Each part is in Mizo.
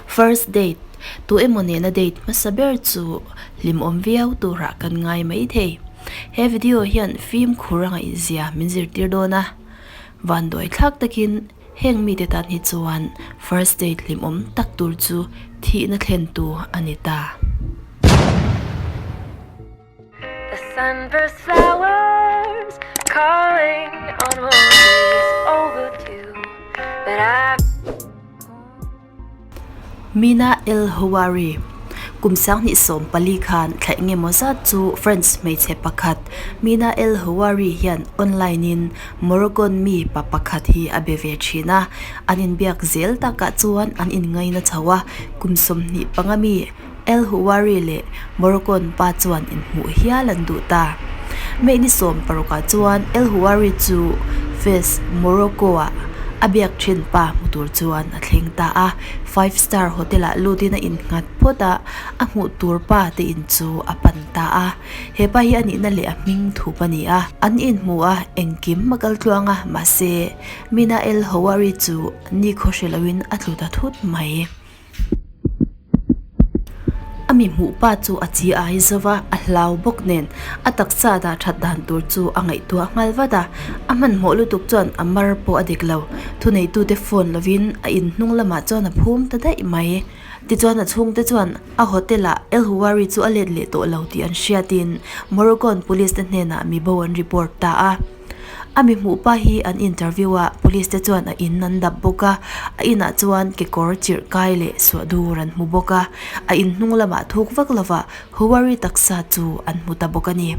First date, Tu emaw nena date hmasa ber chu hlimawm viau turah kan ngai mai thei. He video hian fimkhur a ngaihzia min zirtir dawn a. Vanduai thlak takin heng mite tan hi chuan first date hlimawm tak tur chu thihna thlentu a ni ta. The sunburst flowers calling on roses overdue But I Mina El Houari, Kum 2014 khan thla engemaw zat chu French hmeichhe pakhat Mina El Houari hian online in Moroccan mi pa pakhat hi a be ve thin a, an inbiak zel takah chuan an inngaina chho a, kum 25 mi El Houari leh Moroccan pa chuan inhmuh hial an duh ta. May ni 16 ah chuan El Houari chu Fes, Morocco ah a biak thin pa hmu tur chuan a thleng ta a. Five star hotel ah lutin a innghat phawt a, a hmuh tur pa te in chu a pan ta a. He pa hi a nihna leh a hming thup a ni a. An inhmu a, engkim a kal tluang a, mahse Mina El Houari chu ni khaw hre loin a tlu ta thut mai. A mi hmuh pa chu a chi ai zo va, a hlau bawk nen a taksa dah that dan tur chu a ngaihtuah nghal vat a. A hmanhmawh lutuk chuan a mar pawh a dik lo. Thuneitute phone lovin a in hnung lamah chuan a phum ta daih mai. Tichuan a chhungte chuan a hotel ah El Houari chu a let leh tawh lo tih an hriatin Moroccan police te hnenah mibo an report ta a. A mi hmuh pa hi an interview a, police te chuan a in an dap bawk a, a inah chuan kekawr chirh kai leh suah dur an hmu bawk a, a in hnung lamah thuk vak lova Huwari taksa chu an hmu ta bawk a ni.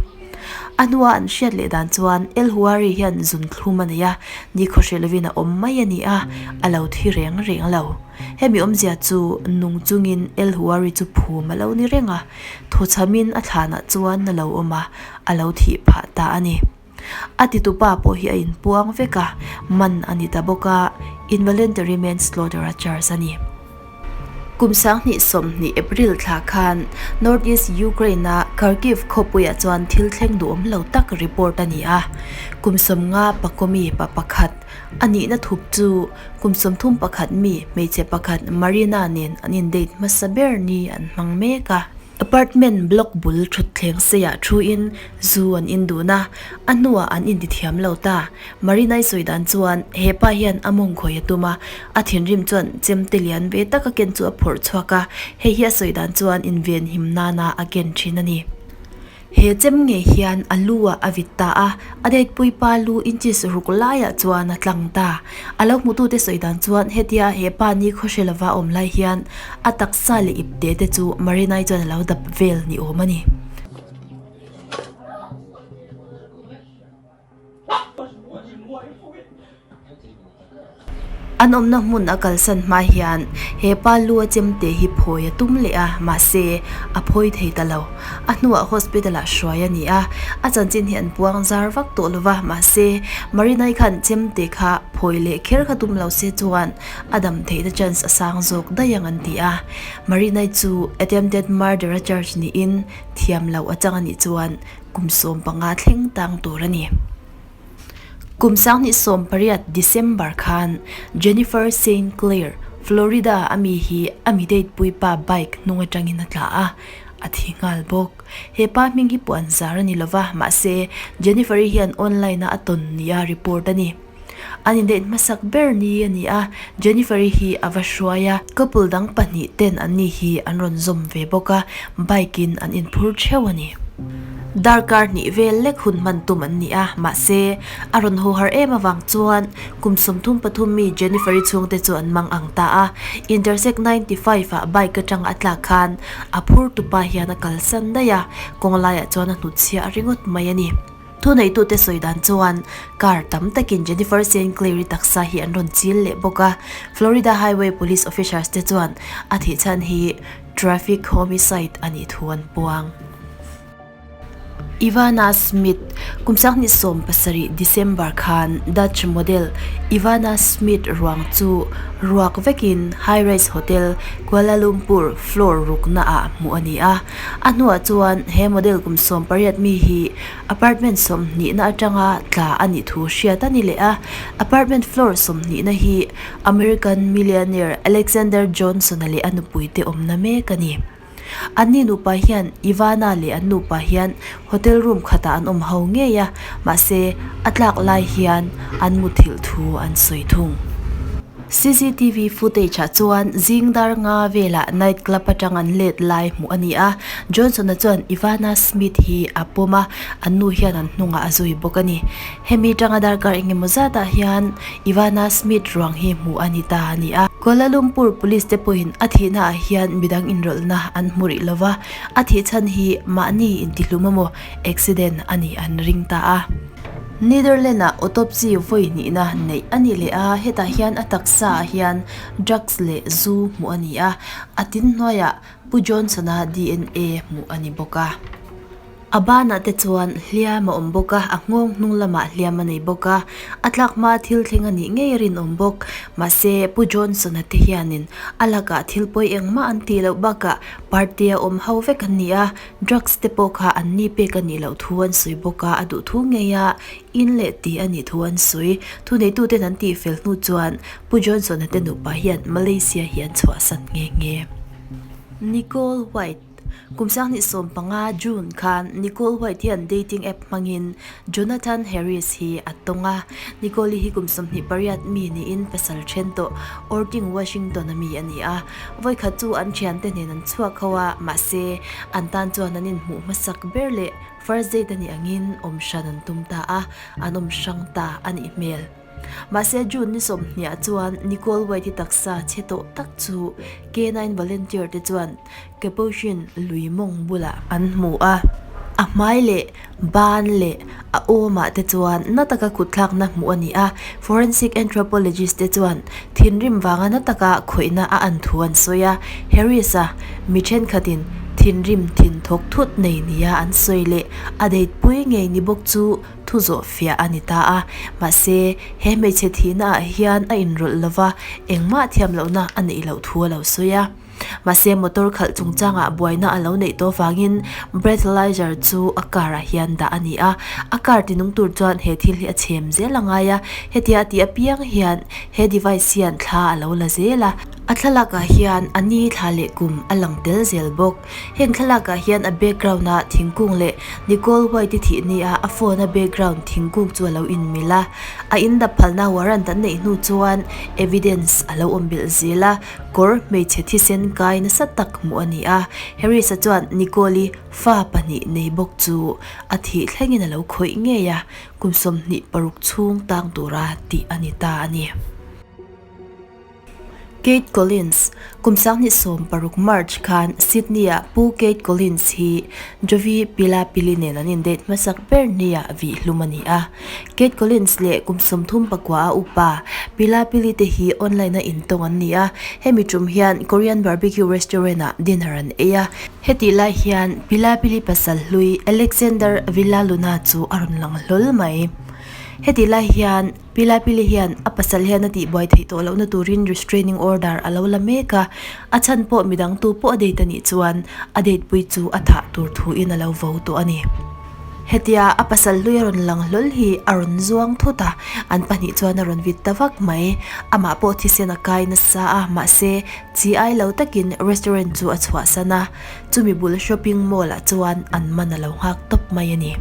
A hnua an hriat leh dan chuan El Huwari hian zun thlum a nei a, nikhaw hre lovin a awm mai a ni a, a lo thi reng reng lo. Hemi awmzia chu nung chungin El Huwari chu phum a lo ni reng a, thawchhamin a thlanah chuan a lo awm a, a lo thih phah ta a ni. A titupa pawh hi a inpuang vek a, man a ni ta bawk a, involuntary manslaughter a charge a ni. Kum 2020 April thla khan North East Ukraine-a Kharkiv khawpuiah chuan thil thleng duhawm lo tak report a ni a, kum 50 pakomi pa pakhat a nihna thup chu kum 31 mi hmeichhe pakhat Marina nen an in-date hmasa ber ni an hmang mek a. Apartment block bul thutthleng seiah thuin zu an in dun a, a hnuah an intithiam lo ta. Marinai sawi dan chuan he pa hian a mawng khawi a tum a, a thinrim chuan chemte lian ve tak a ken chu a phawrh chhuak a, hei hi a sawi dan chuan inven him nana a ken thin a ni. He chem ngei hian a lu ah a vit ta a, a date puipa lu inches ruk laiah chuan a tlang ta. A lo hmutute sawi dan chuan hetia he pa ni khaw hre lova awm lai hian a taksa leh ipte te chu Marinai chuan a lo dap vel ni awm a ni. An awmna hmun a kalsan hma hian he pa lu a chemte hi phawi a tum leh a, mahse a phawi thei ta lo. A hnuah hospital ah hruai a ni a, a chanchin hi an puang zar vak tawh lo va, mahse Marinai khan chemte kha phawi leh kher kha tum lo se chuan a dam theihna chance a sang zawk daih ang an ti a. Marinai chu attempted murder a charge niin thiam loh a chang a nih chuan kum 15 thleng tang tur a ni. Kum 2018 December khan Jennifer Saint Clair, Florida a mi hi a mi date puipa bike hnung atangin a tla a, a thi nghal bawk. He pa hming hi puan zar a ni lova, mahse Jennifer-i hian online-a a tawn nia report a ni. An indate hmasak ber ni a ni a, Jennifer-i hi a va hruai a, couple dang pahnih ten an ni hi an rawn zawm ve bawk a, bike-in an inphur theuh a ni. Darkar hnih vel lek hun hman tum an ni a, mahse, a rawn haw har em avang chuan kum 33 mi Jennifer-i chhungte chu an mang ang ta a, Intersect 95 ah bike atang a tlak khan a phur tupa hian a kalsan daih a, kawng laiah chuan a hnutchhiah ringawt mai a ni. Thuneitute sawi dan chuan car tam takin Jennifer Saint Clair-i taksa hi an rawn chil leh bawk a, Florida Highway Police officers te chuan a thih chhan hi traffic homicide a nih thu an puang. Ivana Smith, Kum 2017 December khan Dutch model Ivana Smith ruang chu ruak vekin high-rise hotel Kuala Lumpur floor rukna ah hmuh a ni a. A hnuah chuan he model kum 18 mi hi apartment sawmhnihna atanga tla a nih thu hriat a ni leh a. Apartment floor sawmhnihna hi American millionaire Alexander Johnson-a leh a nupuite awmna mek a ni. Anni nupa hian Ivana leh an nupa hian hotel room khatah an awm ho ngei a, mahse a tlak lai hian an muthilh thu an sawi thung. Cctv footage ah chuan zing dar nga velah night club atang an let lai hmuh a ni a, Johnson-a chuan Ivana Smith hi a pawm a, an nu hian an hnungah a zui bawk a ni. Hemi tanga darkar engemaw zatah hian Ivana Smith ruang hi hmuh a ni ta a ni a. Kuala Lumpur Police te pawhin a thihna ah hian midang inrawlhna an hmu rih lova, a thih chhan hi mahni intihlum emaw accident a nih an ring ta a. Netherlands ah autopsy vawi hnihna neih a ni leh a, hetah hian a taksa ah hian drugs leh zu hmuh a ni a, a tin hnuaiah Pu Johnson-a DNA hmuh a ni bawk a. A banah te chuan hliam a awm bawk a, a nghawng hnung lamah hliam a nei bawk a, a tlak hma thil thleng a nih ngei a rinawm bawk. Mahse, Pu Johnson-a te hianin a lakah thil pawi engmah an tih loh bakah party a awm ho vek an ni a, drugs te pawh kha an ni pek a nih loh thu an sawi bawk a, a duh thu ngeia in leh tih a nih thu an sawi. Thuneituten an tihfel hnu chuan Pu Johnson-a te nupa hian Malaysia hi an chhuahsan nghe nghe. Nicole White. Kum 2015 June khan Nicole White hian dating app hmangin Jonathan Harris hi a tawng a. Nicole-i hi kum 28 mi niin pasal then tawh Orting, Washington-a mi a ni a. Vawikhat chu an thiante nen an chhuak ho a, mahse an tan chuan an inhmuh hmasak ber leh first date a nih angin awm hran an tum ta a, an awm hrang ta a nih hmel. Mahse June ni sawmhniah chuan Nicole White-i taksa chhe tawh tak chu K-nine volunteer te chuan Capuchin lui mawng bulah an hmu a. A hmai leh ban leh a awmah te chuan na taka kutthlakna hmuh a ni a, forensic anthropologist te chuan thinrim vanga na taka khawihna a an thu an sawi a. Harris-a mi thenkhatin thinrim thin thawk thut nei nia an sawi leh a date pui ngei ni bawk chu thu zawh fiah a ni ta a, mahse he hmeichhe thihna ah hian a inrawlh lova engmah thiam lohna a neih loh thu a lo sawi a. Mahse motor khalh chungchangah buaina a lo neih tawh vangin breathalyzer chu a car ah hian dah a ni a, a car tinung tur chuan he thil hi a chhem zel a ngai a, hetia a tih apiang hian he device hian thla a lo la zel a, a thlalak ah hian a ni thla leh kum a lang tel zel bawk. Heng thlalak ah hian a background ah thingkung leh Nicole White-i thih nia a phone a background thingkung chu a lo inmil a. A in dap phalna warrant an neih hnu chuan evidence a lo awm belh zel a, kawr hmeichhe thisen kai nasa tak hmuh a ni a. Harris-a chuan Nicole-i fa pahnih nei bawk chu a thih thlengin a lo khawih ngei a, kum 26 chhung tang tura tih a ni ta a ni. Kate Collins, Kum 2016 March khan Sydney-ah Pu Kate Collins hi Jovi Pilapili nen an indate hmasak ber nia vih hlum a ni a. Kate Collins leh kum 39 a upa Pilapili te hi online-a intawng an ni a, hemi tum hian Korean barbecue restaurant-ah dinner an ei a. Hetih lai hian Pilapili pasal hlui Alexander Villaluna chu a rawn lang hlawl mai. Hetih lai hian. Pilapili hian a pasal hian a tihbuai theih tawh lohna turin restraining order a lo la mek a, a chhan pawh midang tu pawh a date a nih chuan a date pui chu a thah tur thuin a lo vo tawh a ni. Hetia a pasal hlui a rawn lang hlawl hi a rawn zuang thut a, an pahnih chuan a rawn vit ta vak mai. Amah pawh thisen a kai nasa a, mahse chi ai lo takin restaurant chu a chhuahsan a. Chumi bul shopping mall ah chuan an man a lo nghak tawp mai a ni.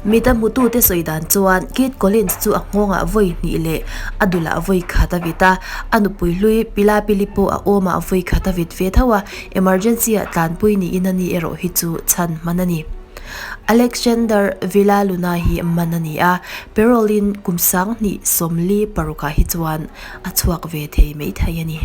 Mita hmutute sawi dan chuan Kate Collins chu a nghawngah vawi hnih leh a dulah vawi khat a vit a, a nupui hlui Pilapili pawh a awmah vawi khat a vit ve tho a, emergency ah tlanpui niin a ni erawh hi chu chhan hman a ni. Alexander Villaluna hi man a ni a, parole in kum 2046 ah hi chuan a chhuak ve thei maithei a ni.